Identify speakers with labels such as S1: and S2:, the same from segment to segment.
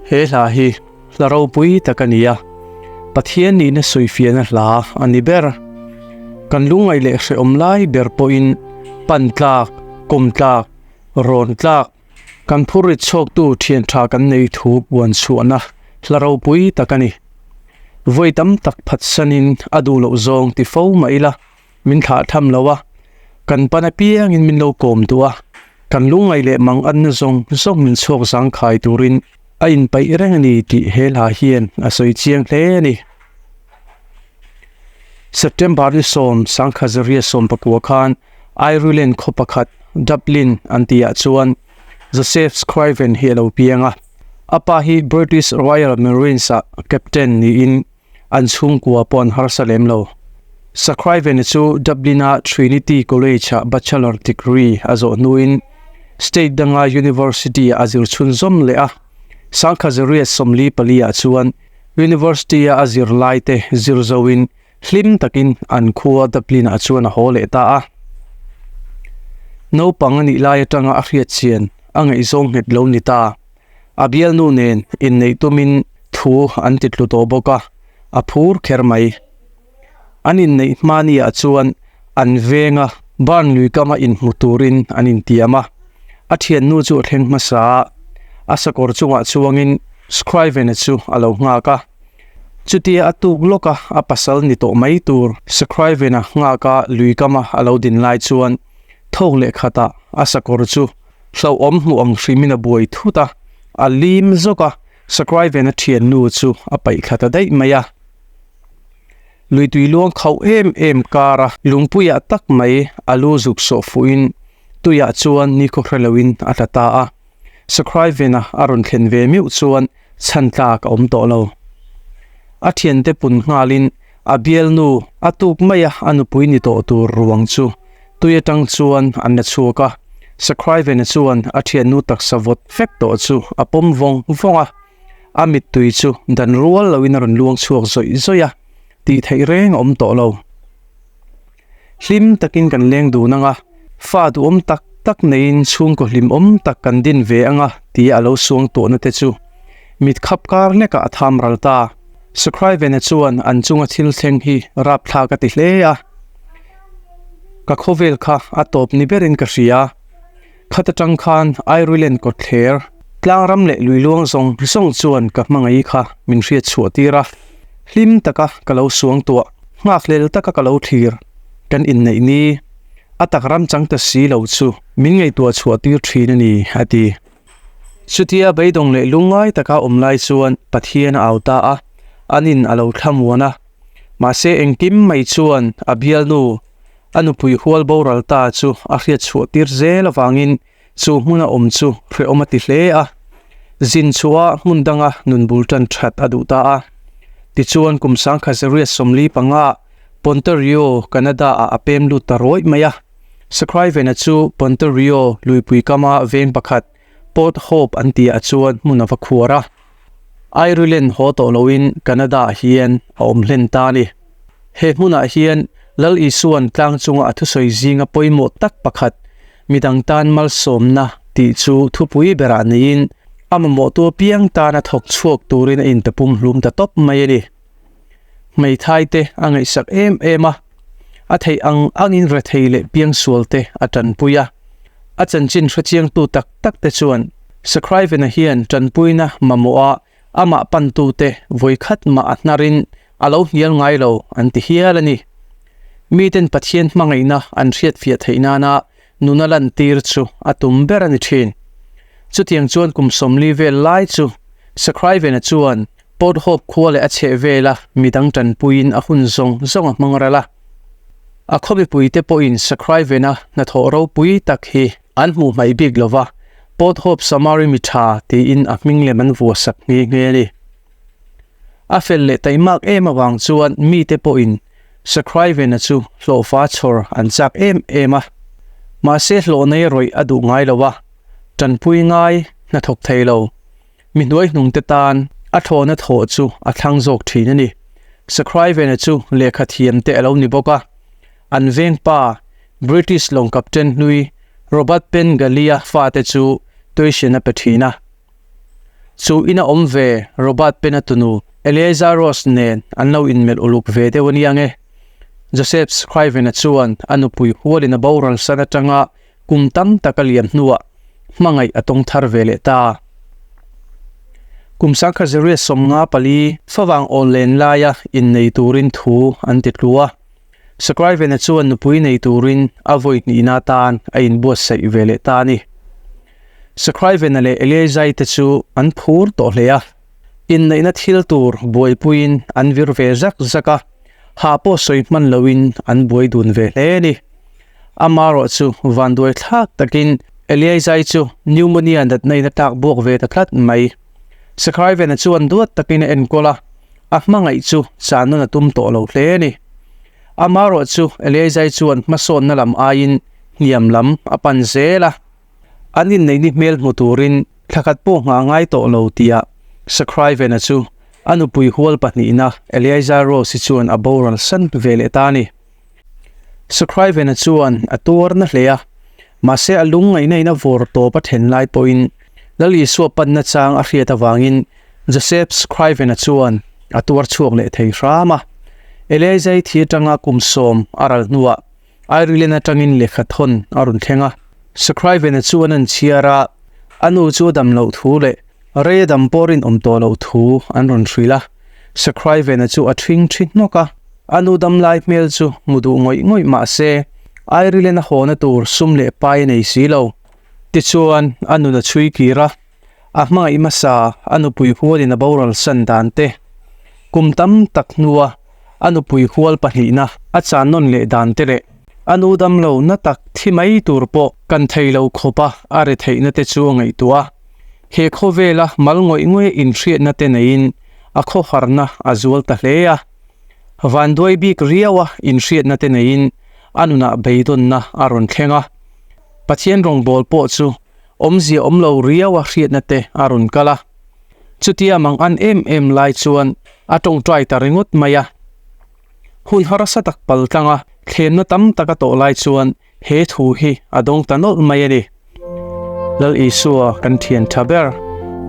S1: He hla hi hla ropui tak a ni a, Pathian nihna sawifiahna hla a ni ber. Kan lungngaih leh hrehawm lai ber pawhin pan tlak, kawm tlak, rawn tlak, kan phurrit chhawktu thian tha kan nei thu puan chhuahna hla ropui tak a ni. Vawi tam tak phatsanin a duh loh zawng ti fo mah ila, Min thlah tham lo a, kan pan apiangin min lo kawm duh a, kan lungngaih leh mang anna zawng zawng min chhuak zangkhai turin a inpaih reng a ni tih he hla hian a sawi chiang hle a ni. September ni sawm sangkha zaria sawm pakua khan Ireland khaw pakhat Dublin an tihah chuan Joseph Scriven hi a lo piang a, a pa hi British Royal Marines-ah captain niin An chhungkua pawh an harsa lem lo. Sakhraiveni chu Dublin-a Trinity College-ah Bachelor degree a zawh hnuin state danga university-ah a zir chhunzawm leh a. Sangkha Zariat 44 ah chuan university-a a zir laite zir zoin hlim takin an khua Dublin-ah chuan a haw leh ta a. Naupang a nih lai atanga a hriatchian a ngaihzawng nghet lo ni ta. A bialnu nen inneih tumin thu an ti tlu tawh bawk a, a phur kher mai. An inneih hmaniah chuan an venga barn lui kama inhmu turin an intiam a, a thiannu chu a thleng hmasa a, a sakawr chungah chuangin Scriven-a chu a lo nghak a. Chutia a tuk lawka a pasal ni tawh mai tur Scriven-a nghaka lui kama a lo din lai chuan thawk leh khatah a sakawr chu Hlauhawm hmuh ang hrimin a buai thut a, a lim zawk a, Sakraiven a thiannu chu a paih thla ta daih mai a. Lui tui luang khauh em em kar a, lungpuiah tak mai a lu zuk sawh fuhin tuiah chuan nikhaw hre loin a tla ta a. Sakraivena a rawn thlen ve meuh chuan chhan tlak a awm tawh lo. A thiante pun nghalin a bialnu a tuk mai a, a nupui ni tawh tur ruang chu Tui atang chuan an la chhuak a, Sakhraivena chuan a thiannu taksa vawt vek tawh chu a pawm vawng vawng a, a mittui chu dan rual loin a rawn luang chhuak zawih zawih a, tih theih reng a awm tawh lo. Hlim takin kan leng dun ang a, fa duhawm tak tak neiin chhungkaw hlimawm tak kan din ve ang a tia a lo suang tawhna te chu mit khap kar hlekah a tham ral ta. Sakhraivena chuan an chunga thil thleng hi rapthlak a ti hle a. Ka khawvel kha a tawp ni berin ka hria. Khat atang khan Ireland kawtthler, tlangram leh lui luang zawng zawng chuan ka hmangaih kha min hriat chhuah tir a. Hlim taka ka lo suang tuah, nghakhlel taka ka lo thlir. Kan inneih ni, a tak ram chang ta si lo chu min ngaihtuah chhuah tir thin a ni, a ti. Chutia beidawng leh lungngai taka awm lai chuan Pathian a au ta a, anin a lo thlamuan a. Mahse engkim mai chuan a bialnu, a nupui hual boral ta chu a hriat chhuah tir zel avangin chu hmuna awm chu hrehawm a ti hle a. Zin chhuah hmun danga nun bul tan that a duh ta a. Tichuan kum sangkhat zariat 45 Pontario, Canada-ah a pem lut ta rawih mai a. Sakhraivena chu Pontario luipui kama veng pakhat, Port Hope an tihah chuan hmun a va khuar a. Ireland haw tawh loin Canada-ah hian a awm hlen ta a ni. He hmunah hian Lal Isua'n tlang chunga a thusawi zinga pawimawh tak pakhat, midang tan malsawmna tih chu thupui berah neiin a mamawhtu apiang tana thawk chhuak turin a intapum hlum ta tawp mai a ni. Hmeithai te a ngaihsak em em a, a theih ang angin rethei leh piangsual te a tanpui a. A chanchin hrechiangtu tak tak te chuan Sakhraivena hian tanpuina mamawha amah pantute vawikhat mah a hnarin a lo hnial ngai lo an ti hial a ni. Miten Pathian hmangaihna an hriatfiah theih nana nuna lantir chu a tum ber a ni thin. Chutiang chuan kum 40 vel lai chu Sakhraivena chuan Port Hope khua leh a chheh vela midang tanpuiin a hun zawng zawng a hmang ral a. A khaw mipuite pawhin Sakhraivena hnathawh ropui tak hi an hmuh hmaih bik lo va, Port Hope Samari mi tha tiin a hming lem an vuah sak nghe nghe a ni. A fel leh taihmak em avang chuan mite pawhin Sakhraivena chu hlawhfa chhawr an chak em em a. Mahse hlawh nei rawih a duh ngai lo a, tanpui ngai hnathawk thei lo. Mi hnuaihnungte tan a thlawhna thawh chu a thlang zawk thin a ni. Sakhraivena chu lehkha thiamte a lo ni bawk a. An vengpa, British lawng captain hlui Robert Penn Gallia fate chu tuition a pe thin a. Chu ina awm ve Robert Penn-a tunu Eliza Rose nen an lo inmelh uluk ve deuh a nia nge. Joseph Scriven-a chuan a nupui hualin a boral san atanga kum tam tak a liam hnuah hmangaih a tawng thar ve leh ta. Kum sangkha 54 favang awl len laia innei turin thu an ti tlu a. Scriven-a chuan nupui nei turin a vawi hnihna atan a inbuatsaih ve leh ta a ni. Scriven-a leh Eliezai te chu an phur tawh hle a. Inneihna thil tur buaipuiin an vir ve zak zak a, ha pawh sawi hman loin an buai dun ve hle a ni. Amarawh chu vanduai thlak takin Eliezai chu pneumonia natna in a tlak buak ve ta tlat mai. Scriven-a chuan duat takin a enkawl a, a hmangaih chu channawn a tum tawh lo hle a ni. Amarawh chu Eliezai chuan hmasawnna lam aiin hniam lam a pan zel a. An inneihni hmel hmu turin thlakhat pawh nghah ngai tawh lo tia Scriven-a chu a nupui hual pahnihna Eliza Rose-i chuan a boral san ve leh ta a ni. Scriven-a chuan a tuar na hle a, mahse a lungngaihna in a vawr tawp a then lai pawhin Lal Isua panna chang a hriat avangin Joseph Scriven-a chuan a tuar chhuak leh thei hram a. Eliza-i thi atanga kum sawm a ral hnuah Ireland atangin lehkha thawn a rawn thleng a. Scriven-a chuan an chhiar a, a nu chu a dam loh thu leh rei a dam pawh rinawm tawh loh thu an rawn hrilh a. Scriven-a chu a ṭhing ṭhi hnawk a, a nu dam lai hmel chu hmu duh ngawih ngawih mah se Ireland a hawna tur sum leh pai a nei si lo. Tichuan, a nun a chhui kir a, a hmangaih hmasa a nupui hualin a boral san dan te, kum tam tak hnua a nupui hual pahnihna a chan nawn leh dan te leh a nu dam lo na tak thi mai tur pawh kan thei lo khawpa a re theihna te chu a ngaihtuah a. He khawvela mal ngawih ngawih inhriatna te neiin a khawharna a zual ta hle a. Vanduai bik riaua inhriatna te neiin a nunah beidawnna a rawn thleng a. Pathian rawngbâwl pawh chu awmzia awm lo riaua hriatna te a rawn kal a. Chutia mang an em em lai chuan a tawngtai ta ringawt mai a. Hun harsa tak pal tlanga thlemna tam tak a tawh lai chuan he thu hi a dawng ta nawlh mai a ni. Lal Isua kan thian tha ber,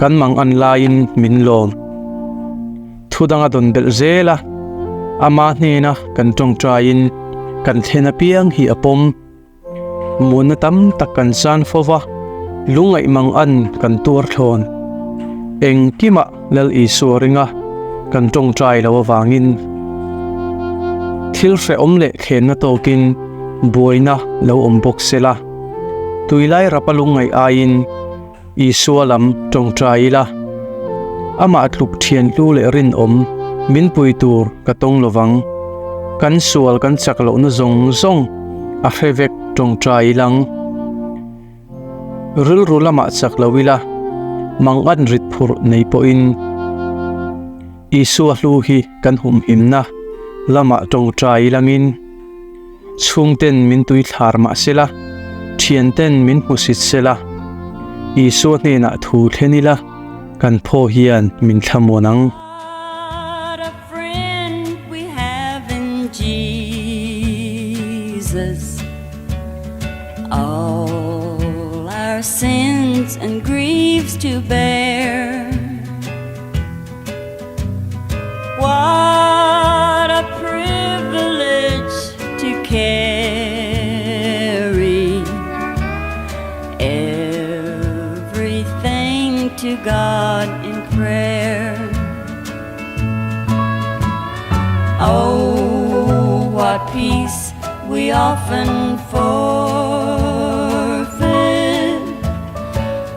S1: kan mang an laiin min lawm. Thu dang a dawn belh zel a, ama hnena kan tawngtaiin kan thlen apiang hi a pawm. Muanna tam tak kan chan fo va, lungngaih mang an kan tuar thlawn. Engkimah Lal Isua ringa kan tawngtai lo avangin thil hrehawm leh thlenna tawkin buaina lo awm bawk se la. Tuilai rapa lungngaih aiin Isua lam tawngtai ila, amah tluk thian hlu leh rinawm min pui tur ka tawng lovang. Kan sual kan chak lohna zawng zawng a hre vek tawngtai ilang. Rilru lamah chak lo ila, mangan rit phurh nei pawhin Isua hlu hi kan humhimna lamah tawngtai ilangin, Chhungten min tui thlar mah sela, thianten min hmusit sela, Isua hnenah thu thlen ila, kan phaw hian min thlamuan ang.
S2: What a friend we have in Jesus All our sins and griefs to bear What a privilege to carry everything to God in prayer. Oh, what peace we often forfeit.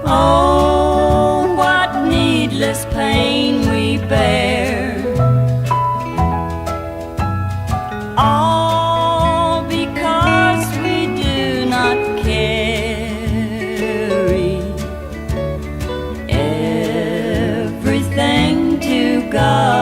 S2: Oh, what needless pain we bear. All because we do not carry everything to God.